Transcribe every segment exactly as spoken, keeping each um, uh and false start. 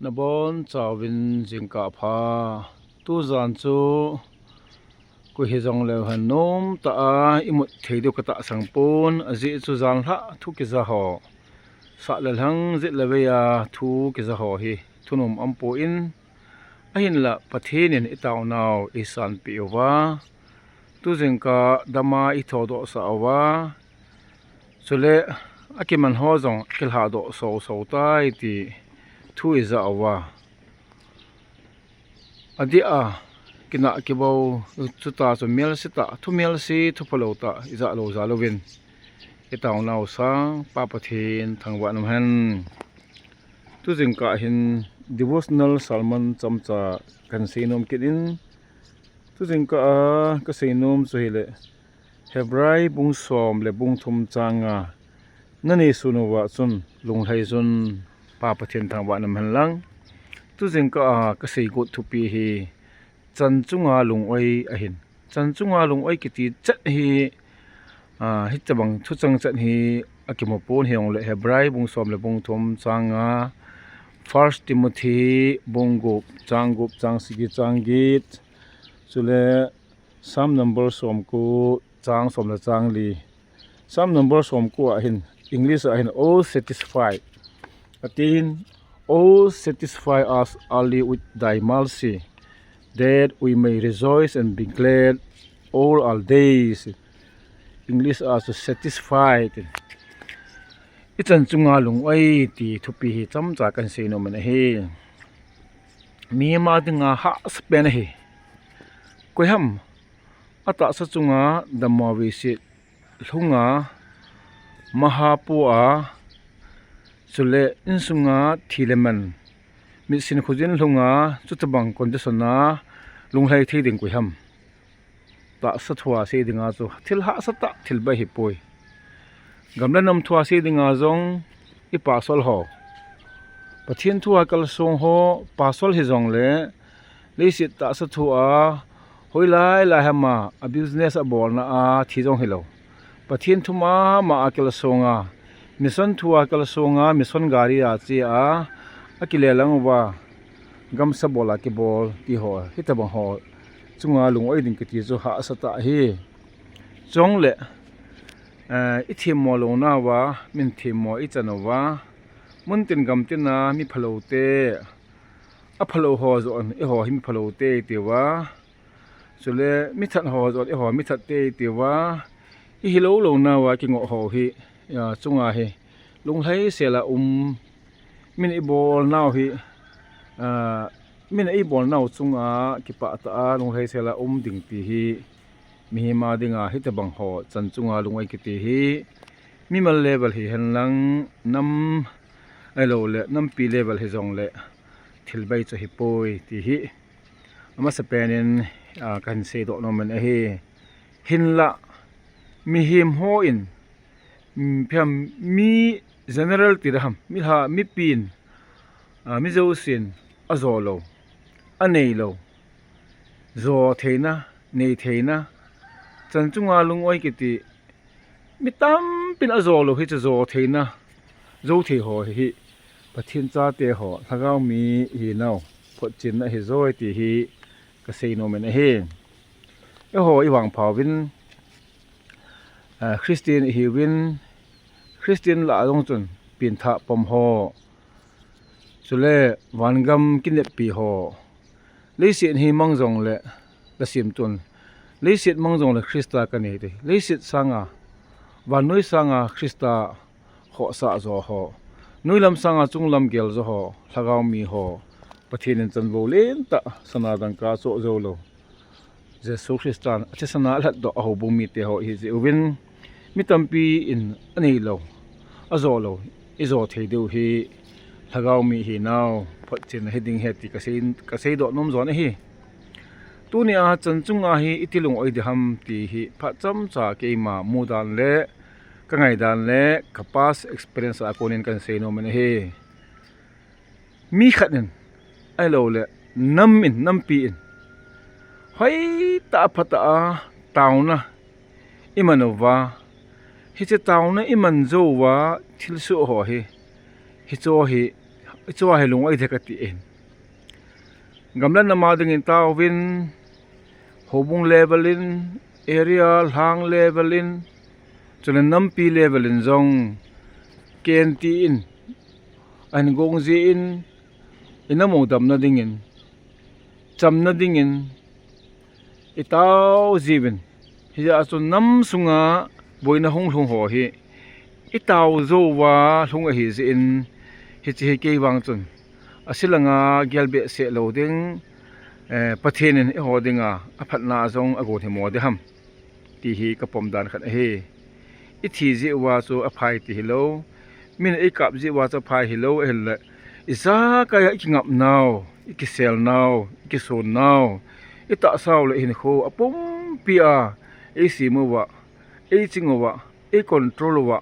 Nabon chauvin jingkah pha. Tujan chu koi hijong leu hen nomtah a imut thei diu katahsan pon, ajeh chu janhi thu kija ho, sah le lhang jet le vei a thu kija ho hi thunom aumpon, ahinlah Pathen in itaonau eisanpeh uva, tujingkah dama ithodohsah uva, chule akiman ho jong akilhadoh soso tai ti thu ija uva, adeh a kinah kibou, chuta chu melse tah, thu melse, thu phalou tah ija lou jal uvin, itaonau sang Pa Pathen thangvah in umhen. Tujingkah hin devotional sermon chomcha kahin seinom kit in, tujingkah a kaseinom chu hile, Hebrai bung som le bung thum chang nga, nanei sun uva chun lunglhai jun, Pa Pathen thangvah in umhen lang. Tujingkah a kaseigot thupi hi chan chunga lung-oi ahin. Chan chunga lung-oi kiti chet hi, a, hitobang thuchang chet hi akimu pon, hijongle Hebrai bung som le bung thum chang nga, First Timothy bung gup chang gup, chang sagi, chang get, chule Psalm number somko, chang som le chang li. Psalm number somko a hin, English a hin, "Oh satisfy," atin, "Oh satisfy us early with thy mercy, that we may rejoice and be glad all our days." English a chu satisfy tin. Ichan chunga lung-oi ti thupi hi chomcha kahin seinom in ahi. Mihem a dinga hahsa pen ahi. Koiham atahsa chunga dammo veiset lhunga, maha po a, chule insunga thi le man, mitsin khojin lhunga, chutobang condition a lunglhai thei ding koiham? Tahsa thua sei dinga chu thil hahsa tah, thil bai hipoi. Gam le nam thua sei dinga jong i pastor ho, Pathen thua kalsong ho, pastor hijongle, leiset tahsa thua hoilai lai hama a business abolna a thi jong hilou, Pathen thu mama a kalsonga, mission thua kalsonga, mission gari a chea, akile lang uva, gamsa bol a kibol ti ho, hitobang ho chunga lung-oi ding kiti chu hahsa tah ahi. Chule, eh, ithemmo louna uva, min themmo ichan uva, muntin gamtin a mi phalou te, aphalou ho joh in, eiho hi mi phalou te iti uva, chule mi that ho joh in, eiho mi that te iti uva, ihi lou louna uva kingoh ho hi, a, chunga hi lunglhai sel a um, min eibolnau hi, a, min eibolnau chunga kipah tah a lunglhai sel a um ding ti hi, mihem a dinga hitobang ho chan chunga lung-oi kiti hi, mimal level hihen lang, nam ahilouleh nampi level hijongle, thil bai chu hipoi ti hi amasapen in, a, kahin seidoh nom in ahi. Hinlah mihem hon, mm, phiam mi general ti ding ham, mi lha, mipin, a, mi jousen ajo lou, anei lou, jo theina, nei theina, chan chunga lung-oi kiti, mi tampin ajo lou hiche jo theina, jo thei ho hi Pathen chate ho, lhagao mi hinau photchenna ahi joi ti hi kaseinom in ahi. Eiho ivangphauvin, a, Christian ihiuvin, Christian lah a jong chun pengthah pom ho, chule vangam kineppi ho, leiset hi mang jongle, lhasim tun, leiset mang jongle Christa kanei te, leiset sanga, vannoi sanga Christa khohsah jo ho, noilam sanga chunglam gel jo ho, lhagao mi ho, Pathen in chanvou lentah, sana dangka choh jou lou, Jesu Christan athisan a alhatdoh a houbung mite ho ihi jeh uvin, mi tampin anei lou, ajo lou, ijo thei diu hi lhagao mi hinau photchenna hiding ahi ti kasei, kaseidoh nom jon ahi. Tunia chan chunga hi iti lung-oi ding ham ti hi phat chomcha keima mudan le kangaidan le ka past experience a konin kahin seinom in ahi. Mi khat in, ahilouleh nam in, nampi in, hoitah a phatah a taona iman uva, hiche taona iman jou uva thilsoh ho hi, hicheho hi ichua hi lung ahi thei kati in. Gamla nama dingin taovin, houbung level in, area lhang level in, chule nampi level in jong, kenti in, ahin gong jin, inam u damna dingin, chamna dingin, itao jiuvin. Hijeh a chu nam sunga boina hung lhung ho hi, itao jouva lhung ahi jeh in, hiche hi kei vang chun, ase langa gel behseh lou ding, eh, Pathen in eiho dinga, aphatna jong agon hi mo ding ham. Ti hi kapom dan khat ahi. Ithi jeh uva chu aphai ti hilou. Min eikap jeh uva chu aphai hilou, ahinla. Ijakai a ikingap nau, ikisel nau, ikisun nau. Itahsa u le hinkho apumpi a, eisem uva, eiching uva, eicontrol uva.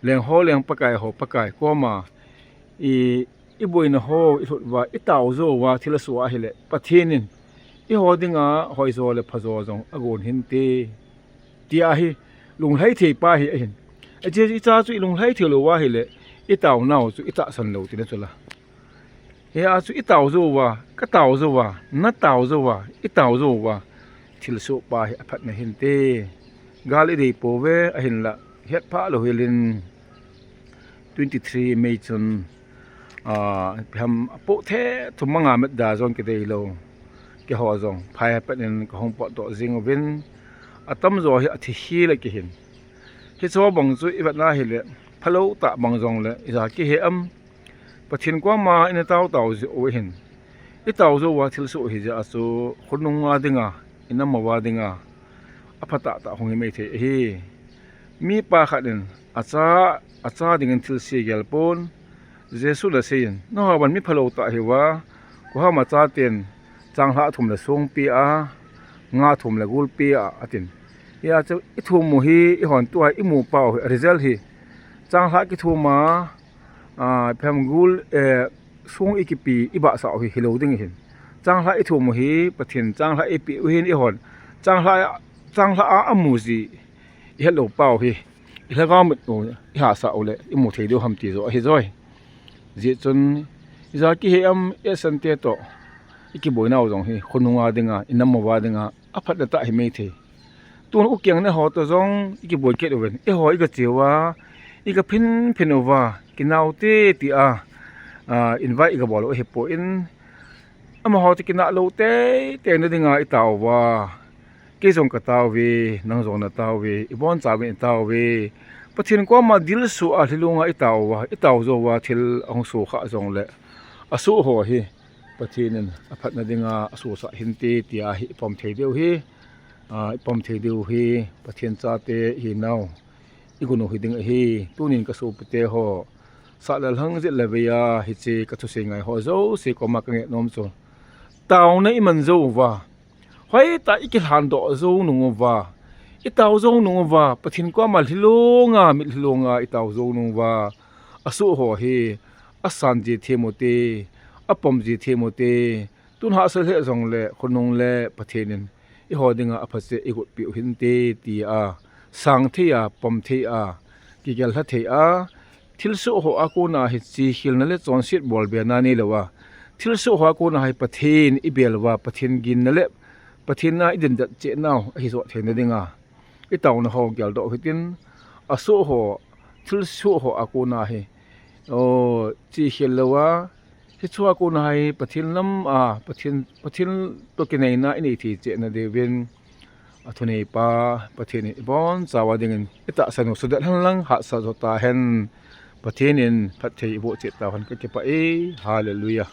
Leng ho leng Pakai ho Pakai koma. I, iboina ho, ilhut uva, itao jouva, thil asoh ahile. Pathen in, eiho dinga, hoijo le phajo jong, agon hinte. Tia hi, lunglhai thei pa hi ahin. Ache icha chu ilunglhai thei lou ahile, itao nau chu itahsan lou tina chula. Hia chu itao jouva, katao jouva, natao jouva, itao jouva, thilsoh pa hi aphatna hinte. Gal idei pouve, ahinla, hetphah lou hel in. Twenty three May chun, ah, ipi ham apoh the thum manga met da jong kidei lou. Keiho jong, phai apat in kahung potdoh jing uvin, atamjo hi athi hel a kihin. Hicho bang chu ivet na hile, phalou tah bang jongle, ija kihe am, Pathen koma ina tao tao jeh u ahin. Itao jouva thilsoh hi jeh a chu, khonunga dinga, inam uva dinga, aphatah tah hung hi maithei ahi. Mipa khat in, acha, acha dingin thilse gel pon, Jesu in asei in, nangho vang mi phalou tah hiuva, koiham achaten, changlhah thum le song pe a, nga thum le gul pe a, atin. Hia chu, ithum u hi, eihon tua imu pau hi, result hi, changlhah kithum a, ah, phem gul, eh, song ikipe, ibahsah u hi, hilou ding ahin. Changlhah ithum u hi, Pathen changlhah eipeh u hin eihon. Changlhah, changlhah a amu ji, ihet lou pau hi. Ilhagao mit u, ihahsah u le, imu thei diu ham ti jo, ahi joi. Jeh chun, ija kihe am, eisante toh, ikiboina u jong hi, khonunga dinga, inam uva dinga, aphatna tah hi maithei. Tun ukeng ne ho toh jong, ikiboi kit uvin. Eiho iga che uva, iga phin phin uva, kinau te ti a, ah, invite iga bol u ahipoi. Amaho chu kinah lou teitei na dinga itao uva. Kei jong katao uve, nang jong natao uve, ibonchauvin itao uve. Pathen koma dilsuh a lhilunga itao uva, itao jouva thil ahung soh khah jongle. Asoh ho hi, Pathen in aphatna dinga asohsah hinte tia hi ipom thei diu hi. Ah, ipom thei diu hi, Pathen chate ihinau. Igun u hiding ahi, tunin kasopite ho. Sah le lhang jet le vei a, hiche kathusei ngai ho jouse koma kange nom chu. Taona iman jou uva. Hoitah ikilhan doh jou nung uva. Itao jou nung uva, Pathen koma lhilunga, mitlhi lunga itao jou nung uva. Asoh ho hi, asan ji them u te, apom ji them u te. Tun hahsa lheh jongle, khonung le Pathen in, eiho dinga aphatcheh igot peh u hinte, tia, sang thei a, pom thei a, kigel lha thei a, thilsoh ho a kona hi chihilna le chonset bolbena neilou a, thilsoh ho a kona hi Pathen ibel uva, Pathen ginna le, Pathen a idindet cheh nau, ahi jo theina dinga. Itaona ho geldoh hitin, asoh ho, thilsoh ho a kona hi, o, chihil lou a, hichea kona hi Pathen lam a, Pathen, Pathen toh kineina inei thei cheh na diuvin, athunei pa, Pathen in ibonchauva dingin, itahsan u sudet hen lang, hahsa jo tahen, Pathen in phatthei iboh cheh tauhen kakipah e, Hallelujah.